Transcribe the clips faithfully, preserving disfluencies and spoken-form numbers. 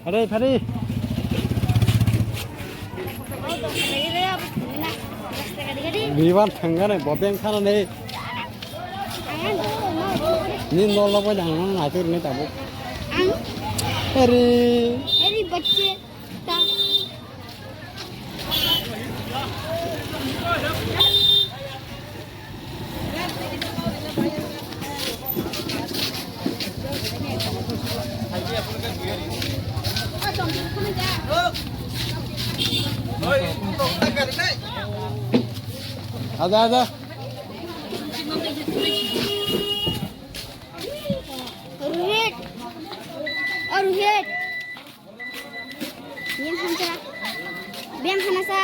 Phari, phari. Biban thangani boteng khanani. Ni nol lobo jang nang naitur ni tabuk. Ang. Eri. Eri bacche. Ta. Ada, ada. Rohit. Oh, Rohit. Biang hamsa. Biang hamsa.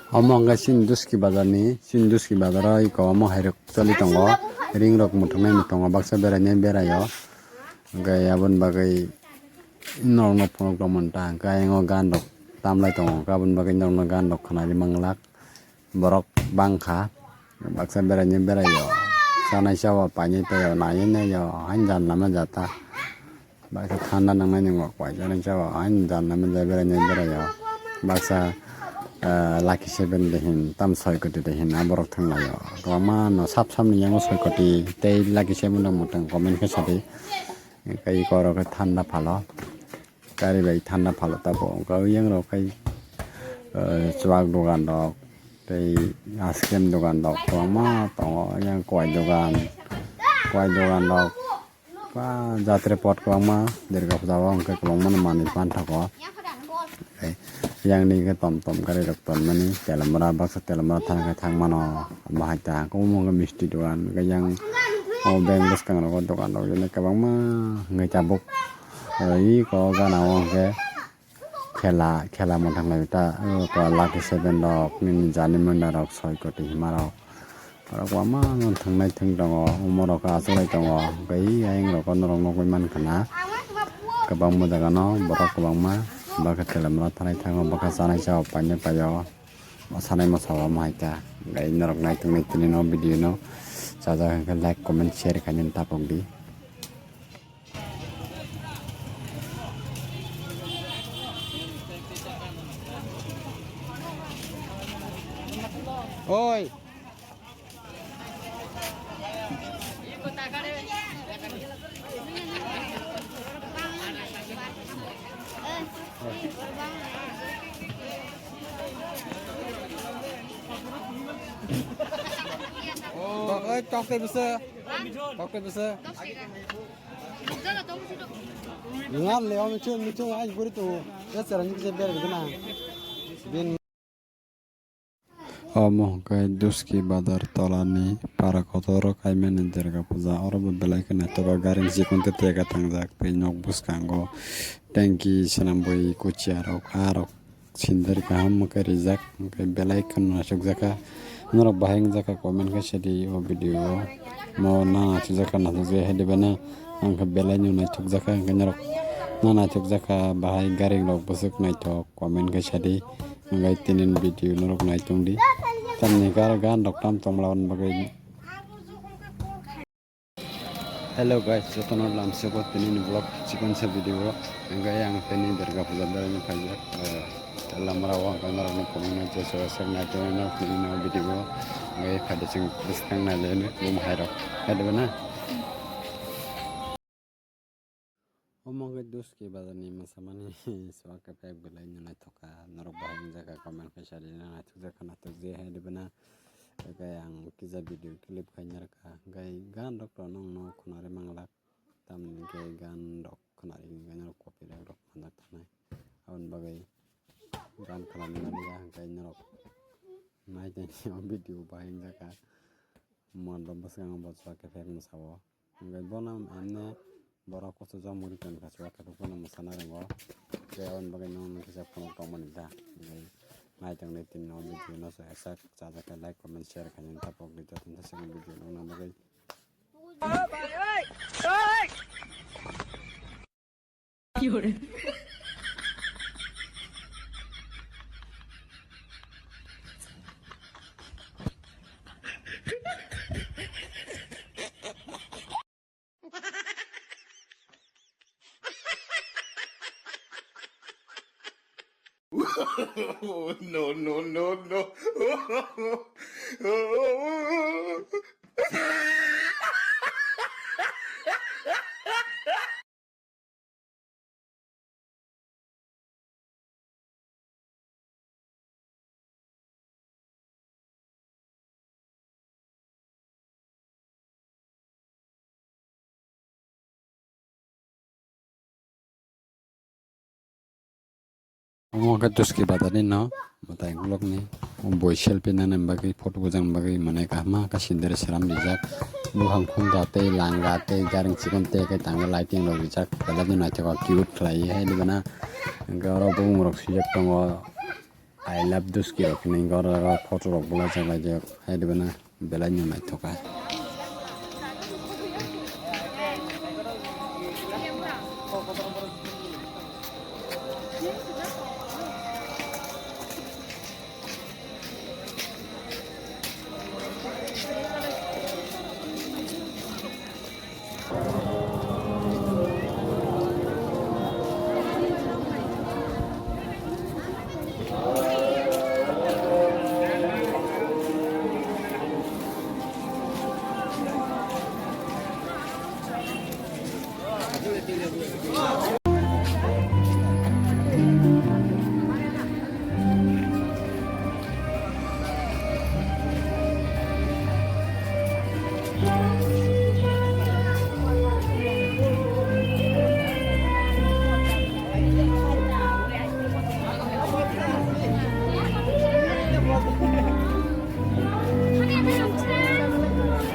Omo hwnkhe chini Duski bazar ni, chini Duski bazar o eko omo hai rok choli tongo, ring rok muthungwi muthungo, baksa berainai beraio, hwnkhe aboni bagwi norok no phunuk rok manta hwnkhe ayang o gan rok tamlai tongo, hwnkhe aboni bagwi norok no gan rok khwnarwi manglak. Borok bangkha, baksa berainai beraio, chanai chao, painai paio, naiwi naio, haino jan lama jata. Baksa thanda nangnai nwngo, koi chanai chao, haino jan lama jai berainai beraio. Baksa, ah, Lucky Seven de hin, tam soi koti de hin, aborok thanglaio. Kwbangma no sap sap ni yango soi koti tei Lucky Seven rok mwtang comment khe sadi. Tei eko oro khe thanda phalo. Gari bai thanda phalo tabuk. Wngkha yang rok khai, eh, chuwak dogan rok tei ice cream dogan rok kwbangma tongo. Yang kowai dogan, kowai dogan rok ba jatre pot kwbangma Durga puja o hwnkhe kwbangma no manwi manthogo. Tei yang ni hwnkhe tom tom gari rok tonmani telamra baksa telamra thang khai thang mano. Bahai ta omo hwnkhe misti dogan hwnkhe yang o bank bwskang rogo dogan rok kwbangma hwnkhe tabuk. Oi, eko gana o hwnkhe khela, khela mwthang lai ta, o, Lucky Seven rok, nini jani manda rok, soi koti hima rok. Borok kwbangma no thwngnai thwng tongo, omo rok achuklai tongo, hwnkhe ayang rok norok nugwi mankha na. Kwbangma jaga no borok kwbangma, bwkha telamra thanai thango, bwkha chanai chao, painai paio, mosanai mosa o omo hai ta. Hwnkhe norok naithok nai tini no video no, chajak hwnkhe like, comment, share khainani tapok di. Oi. Oi, tok tei bwswk. Tok tei bwswk. Ngan le, o michung, michung, ai guri tu. Ya, sera ni kisa ber gana. Bin. Omo hwnkhe Duski bazar tolani para kotor o kaimani Durga puja. Oro bo belai kheno naithogo, gari ni chikon tei tega tangjak tei nok bwskango tanki swnamwi kuchia rok, aa rok. Sindari kaham khe rijak, hwnkhe belai kheno naithokjakha. Norok bahai wngjakha comment khe sadi o video o. Mo na naithokjakha, naithokjakya hai diba na? Ang khe belai no naithokjakha, hwnkhe norok na naithokjakha, bahai gari rok bwswk naithok comment khe sadi. Hwnkhe tini video norok naitongdi. Tamni gar gan rok tam tongmala bagwi. Hello guys, jotono lamsoko tini ni vlog chikon sa video o. Hwnkhe ang tini Durga puja beraina phaijak, eh, lamra o hwnkhe norokno phunuknai je soyaswk naitongmano tini no video o. Hwnkhe phaidi chwng bwskang nailaino bum hai rok. Hai diba na? Omo hwnkhe Duski bazar ni mwsamani swak khe belai no naithok kha, norok bahai wngjakha comment khe sadi na naithokjakha naithokjakya hai diba na. Hwnkhe ang kisa video clip khaina rwkha, hwnkhe gan rok to nongno khwnarwi manglak. tamni hwnkhe gan rok khwnarwi hwnkhe norok copyright rok manjak thanai. Aboni bagwi gan khwnarwi manya hwnkhe norok nai tongdi o video bahai wngjakha. Modom bwskango bo chwla khe phek mwsao. Hwnkhe bono emne borok kuchuk jok muri tongkha chwla khe bono mwsana rwngo. Tei aboni bagwi nwng kisa phunuk tongmani da. Hwnkhe nai tongdi tini o video no chajak khe like, comment, share khainani tapok di jotono second video nukna bagwi. No, no, no, no. Omo khe Duski bazar ni no, mwtai ukulok ni boi selfie nana bagwi, photo bujang bagwi, mane kaham khe sindire swnam rijak. Buphang phunga tei langa tei garing chikon tei khe tango lighting rok rijak, belai no naithogo cute khlaiwi hai dibana. Hwnkhe oro bumung rok swijak tongo. I love Duski rok hinwi oro photo rok bwlajak laijak hai dibana belai no naithoka.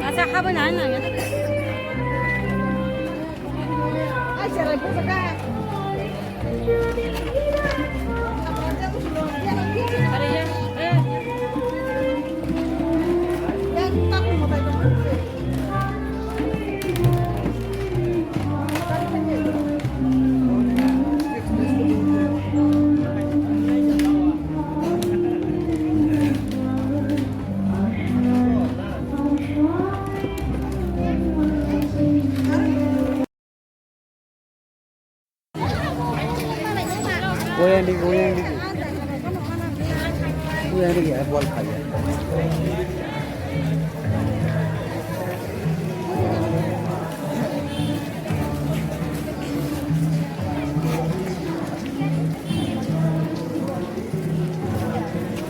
Asa habani nangya. Goyang di, goyang di. Goyang di, ya, bol kaya.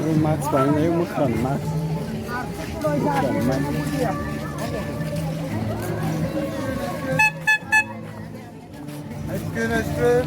Ini mask bang, ini mask. Mask bang, mask. Ice cream, ice cream.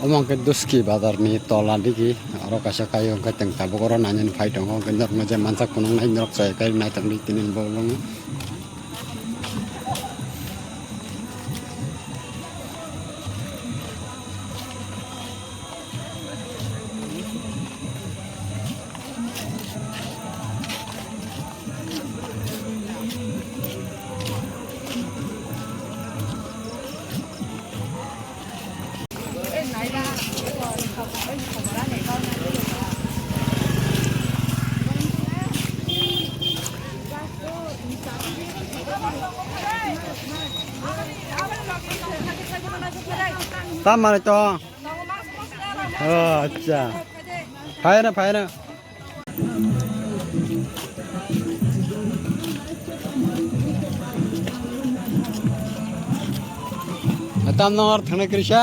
Omo hwnkhe Duski bazar ni tola digi, oro kaisa kaio hwnkhe teng tabuk oro nainani phai tongo, hwnkhe norokno je mansa phunuknai norok chaya khai naithok di tini bo. Tamo manwi tong. Oh, acha. Phaina, phaina. Tam nor thangna krisa.